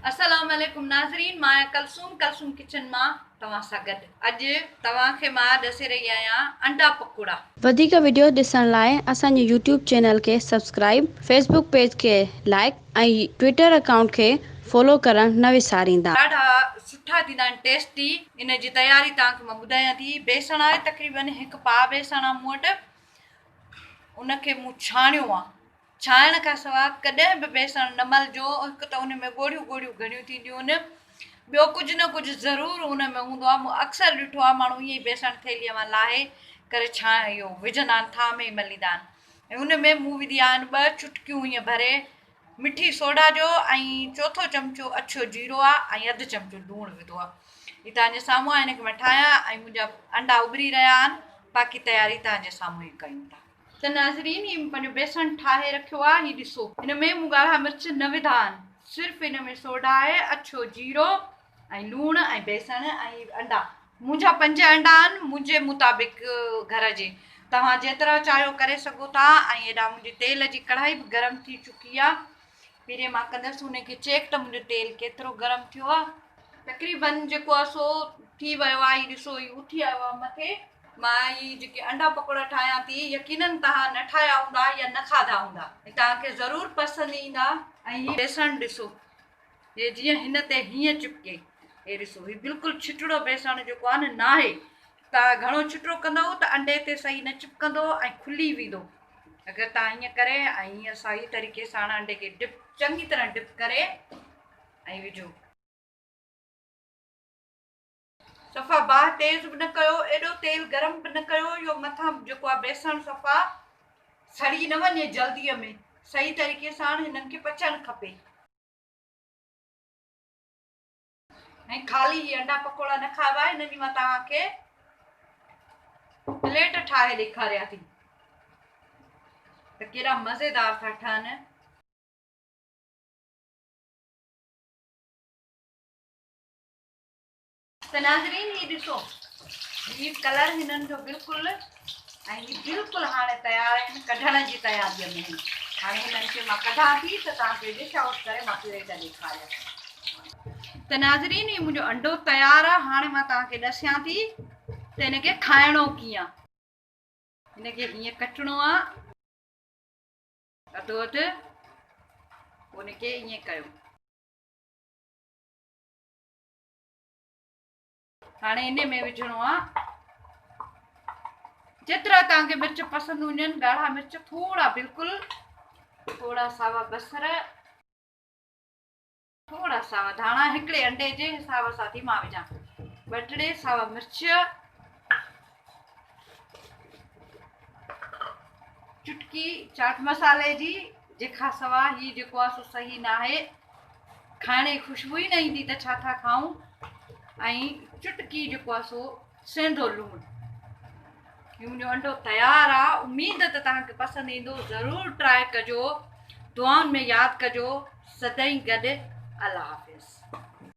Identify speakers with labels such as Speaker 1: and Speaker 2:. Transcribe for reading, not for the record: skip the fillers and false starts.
Speaker 1: السلام عليڪم ناظرين مان آهيان ڪلثوم ڪلثوم ڪچن مان توهان سان گڏ اڄ توهان کي مان ڏسي رهي آهيان انڊا پڪوڙا.
Speaker 2: وڌيڪ وڊيوز ڏسڻ لاء اسان جي يوٽيوب چينل کي سبسڪرائيب، فيسبوڪ پيج کي لائيڪ ۽ ٽوئيٽر اڪائونٽ کي فالو ڪرڻ نه وساريندا.
Speaker 1: ڏاڍا سٺا ٿيندا آهن ٽيسٽي ان جي تياري توهان کي مان ٻڌايان ٿي بيسڻ آهي تقريبن هڪ پاء بيسڻ آهي مون وٽ ان کي مون ڇاڻيو آهي ڇاڻڻ کان سواء ڪڏهن به بيسڻ نه ملجو، هڪ ته ان ۾ ڳوڙهيون ڳوڙهيون گهڻيون ٿينديون آهن، ٻيو ڪجهه نه ڪجهه ضرور ان ۾ هوندو آهي، مون اڪثر ڏٺو آهي ماڻهو ائين ئي بيسڻ ٿيلهيء مان لاهي ڪري ڇاڻ اهو وجهندا آهن ٿانء ۾ ئي مليندا آهن ۽ ان ۾ مون وڌي آهن ٻه چٽڪيون ائين ڀري مٺي سوڍا جو ۽ چوٿو چمچو اڇو جيرو آهي ۽ اڌ چمچو لوڻ وڌو آهي. هي توهان جي سامهون آهي هن کي مان ٺاهيان ۽ منهنجا انڊا اٻري رهيا آهن باقي تياري توهان جي سامهون ئي ڪيون ٿا. ته ناظرين هي مون پنهنجو بيسڻ ٺاهي رکيو آهي هي ڏسو هن ۾ مون ڳاڙها مرچ نه وڌا آهن صرف هن ۾ سوڍا آهي اڇو جيرو ۽ لوڻ ۽ بيسڻ ۽ انڊا منهنجا پنج انڊا آهن منهنجي مطابق گهر جي توهان جيترا چاهيو ڪري سگهو ٿا ۽ هيڏانهن منهنجي تيل جي ڪڙهائي به گرم ٿي چڪي آهي پهرين مان ڪندس ان کي چيڪ ته منهنجو تيل ڪيترو گرم ٿيو آهي تقريبن جيڪو آهي سو ٿي ويو آهي هي ڏسو هي اٿي آيو آهي مٿي مان هي جيڪي انڊا پڪوڙا ٺاهيان ٿي يقينن توهان نه ٺاهيا هوندا يا نه کاڌا هوندا ۽ توهان کي ضرور پسند ايندا ۽ هي بيسڻ ڏسو هي جيئن هن تي هيئن چپڪي هي ڏسو هي بلڪل ڇٽڙو بيسڻ جيڪو آهي نه ناهي توهان گهڻو ڇٽڙو ڪندو ته انڊي تي صحيح نه چپڪندو ۽ کلي ويندو اگر توهان ائين ڪري ۽ ائين صحيح طريقي ساڻ انڊي کي ڊپ چڱي طرح ڊپ ڪري ۽ وجهو. صفا باهه تيز به نه ڪيو ايڏو تيل گرم به نه ڪيو اهو مٿان جيڪو آهي بيسڻ صفا سڙي نه وڃي جلدي ۾ صحيح طريقي ساڻ هنن کي پچڻ کپي. ۽ خالي هي انڊا پڪوڙا نه کائبا هن جي مان توهان کي پليٽ ٺاهي ڏيکاريان ٿي ته ڪيڏا مزيدار ٿا ٺهن. ته ناظرين هي ڏسو هي ڪلر هنن جو بلڪل ۽ هي بلڪل هاڻي تيار آهن ڪڍڻ جي تياري ۾ آهن هاڻي هنن کي مان ڪڍان ٿي ته توهان کي ڊش آئوٽ ڪري مان پليٽ ڏيکاريان ته ناظرين هي منهنجو انڊو تيار آهي هاڻي مان توهان کي ڏسيان ٿي ته هن کي کائڻو ڪيئن آهي هن کي هيئن ڪٽڻو آهي اڌو اڌ هن کي ائين ڪيو هاڻي انهي ۾ وجهڻو آ جيترا توهان کي مرچ پسند هجن ڳاڙها مرچ ٿورا بلڪل ٿورا ساوا بصر ٿورا ساوا ڌاڻا هڪڙي انڊي جي حساب سان ٿي مان وجهان ٻه ٽي ساوا مرچ چٽڪي چاٽ مصالحي جي جنهن کان سوا هي جيڪو آ سو صحيح ناهي کائڻ جي خوشبو ئي نه ايندي ته ڇا ٿا کائون ۽ چٽڪي جيڪو آ سو سينڌو لوڻ هي منهنجو انڊو تيار آ اميد ته توهان کي پسند ايندو ضرور ٽرائي ڪجو دعائن ۾ ياد ڪجو سدائين گڏ الله حافظ.